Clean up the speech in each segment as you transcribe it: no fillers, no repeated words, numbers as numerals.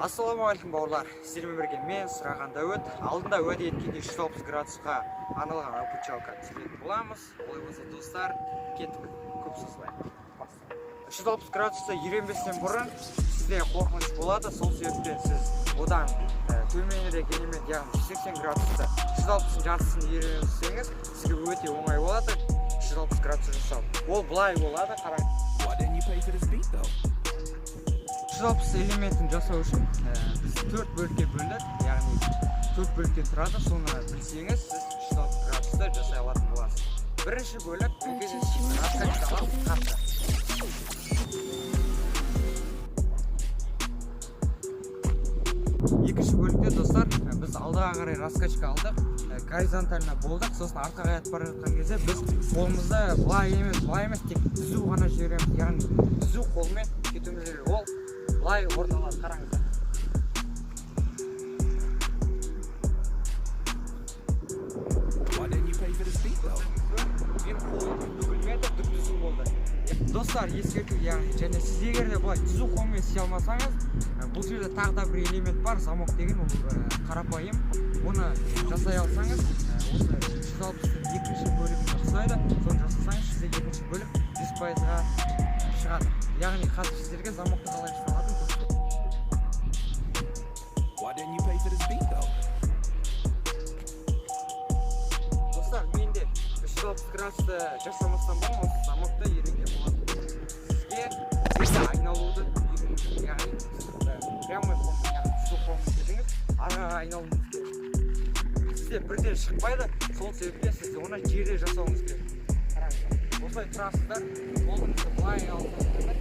Ассалаумағалейкум, бауырлар! Сіздермен бірге мен, Сұраған Дәуіт. Алдында уәде еткендей, 360 градусқа арналған обучалка түсіретін боламыз. Олай болса, достар, кеттік, көп созбай бастайық. 360 градусты үйренбестен бұрын сізде қорқыныш болады. Сол себептен сіз одан төменірек элемент, яғни 180 градусты, 360-ның жартысын үйренсеңіз, сізге өте оңай болады 360 градус жасау. Ол былай болады, қараңыз. Why didn't you pay for this beat, though? 360 элементін жасау үшін біз төрт бөлікке бөлдік, яғни төрт бөліктен тұрады. Соны білсеңіз, сіз 360 градусты жасай алатын боласыз. Бірінші бөлік: бұл кезде сіз раскачка аласыз қатты. Екінші бөлікте, достар, біз алдыға қарай раскачка алдық, горизонтально болдық. Сосын артқа қарай бара жатқан кезде біз қолымызды былай емес, былай емес, тек түзу ғана жібереміз, яғни түзу қолмен кетуіміз керек. Ол былай орын алады, қараңыздар. Why didn't you pay for this beat, though? Мен қолым бүгілмеді, түп түзу болды. Достар, ескерту, яғни және сіз егер де былай түзу қолмен істей алмасаңыз, бұл жерде тағы да бір элемент бар, замок деген. Ол қарапайым, оны жасай алсаңыз, осы 360-тың екінші бөлігіне ұқсайды. Соны жасасаңыз, сізде екінші бөлік 100%-ға шығады. Яғни қазір сіздерге замокты қалай жасалатынын көрсетемін. Why didn't you pay for this beat, though? Достар, мен де 360 градусты жасамастан бұрын осы замокты үйренген болатынмын. Сізге тек айналуды үйрену керек, яғни сіз прямой қолмен, яғни түзу қолмен келдіңіз, ары қарай айналуыңыз керек. Сізде бірден шықпайды, сол себептен сіз оны жерде жасауыңыз керек. Қараңыздар, осылай тұрасыздар, қолыңызды былай аласыздар.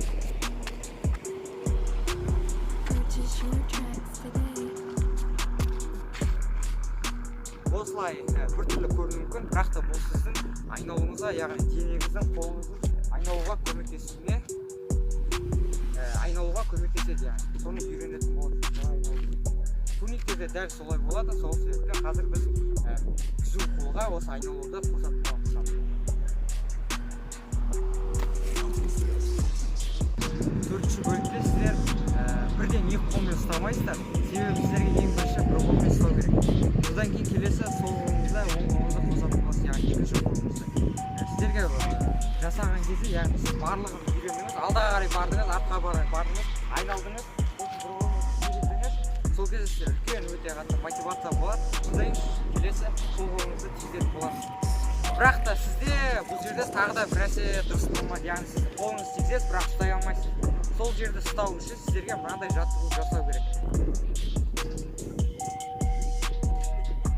Purchase your tracks today. Осылай біртүрлі көрінуі мүмкін, бірақ та бұл сіздің айналуыңызға, яғни денеңіздің, қолыңыздың айналуға көмектесуіне, айналуға көмектеседі, яғни соны үйренетін болады. Былай айналу. Турникте де дәл солай болады. Сол себептен қазір біз түзу қолға осы айналуды қосатын боламыз. Төртінші бөлікте сіздер бірден екі қолмен ұстамайсыздар, себебі сіздерге ең бірінші бір қолмен ұстау керек. Одан кейін келесі сол қолыңызды, оң қолыңызды қосатын боласыз, яғни екінші қолыңызды. Сіздерге жасаған кезде, яғни сіз барлығын үйрендіңіз, алдыға қарай бардыңыз, артқа қарай бардыңыз, айналдыңыз, сосын бір қолыңызды тигіздіңіз. Сол кезде сізде үлкен, өте қатты мотивация болады. Содан кейін сіз келесі сол қолыңызды тездетіп боласыз. Бірақ та сізде бұл жерде тағы да бір нәрсе дұрыс болмады, яғни сіз қолыңызды тигізесіз, бірақ ұстай алмайсыз. Сол жерді ұстау үшін сіздерге мынандай жаттығу жасау керек.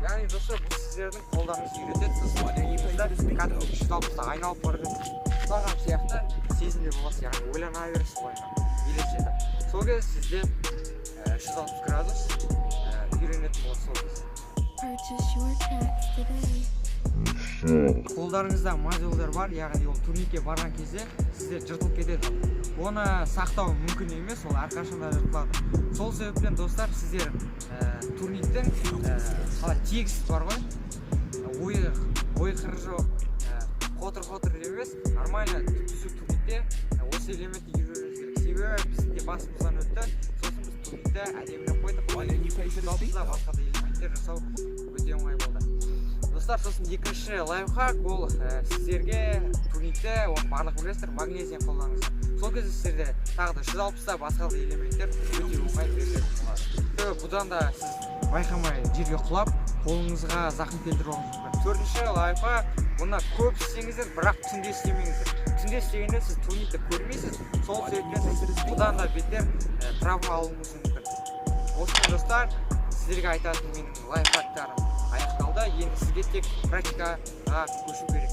Яғни, достар, бұл сіздердің қолдарыңызды үйретеді. Сосын денеңізді кәдімгі 360-та айналып бара жатып ұстаған сияқты сезімде боласыз, яғни ойлана бересіз, ойға елестетіп. Сол кезде сізде 360 градус үйренетін болады сол кезде. Purchase your tracks today. Қолдарыңызда мозольдар бар, яғни ол турникке барған кезде сізде жыртылып кетеді. Оны сақтау мүмкін емес, ол әрқашан да жыртылады. Сол себептен, достар, сіздер турниктің қалай тегіс бар ғой, ойы ой-қыры жоқ, қотыр қотыр емес, нормально түп түзу турникте осы элементті үйренуіңіз керек. Себебі біздің де басымыздан өтті, сосын біз турникті әдемілеп қойдық. Why didn't you pay for this beat, Жалпы though? басқа да элементтер жасау өте оңай болды, достар. Сосын екінші лайфхак: ол сіздерге турникті, оны барлығы білесіздер, магнезия қолданыңыздар. Сол кезде сіздерде тағы да 360-та басқа да элементтер өте оңай берілетін болады. Себебі бұдан да сіз байқамай жерге құлап, қолыңызға зақым келтіріп алуыңыз мүмкін. Төртінші лайфхак: бұны көп істеңіздер, бірақ түнде істемеңіздер. Түнде істегенде сіз турникті көрмейсіз, сол себептен сіз бұдан да бетер травма алуыңыз мүмкін. Осымен, достар, сіздерге айтатын менің лайфхактарым аяқталды. Енді сізге тек практикаға көшу керек.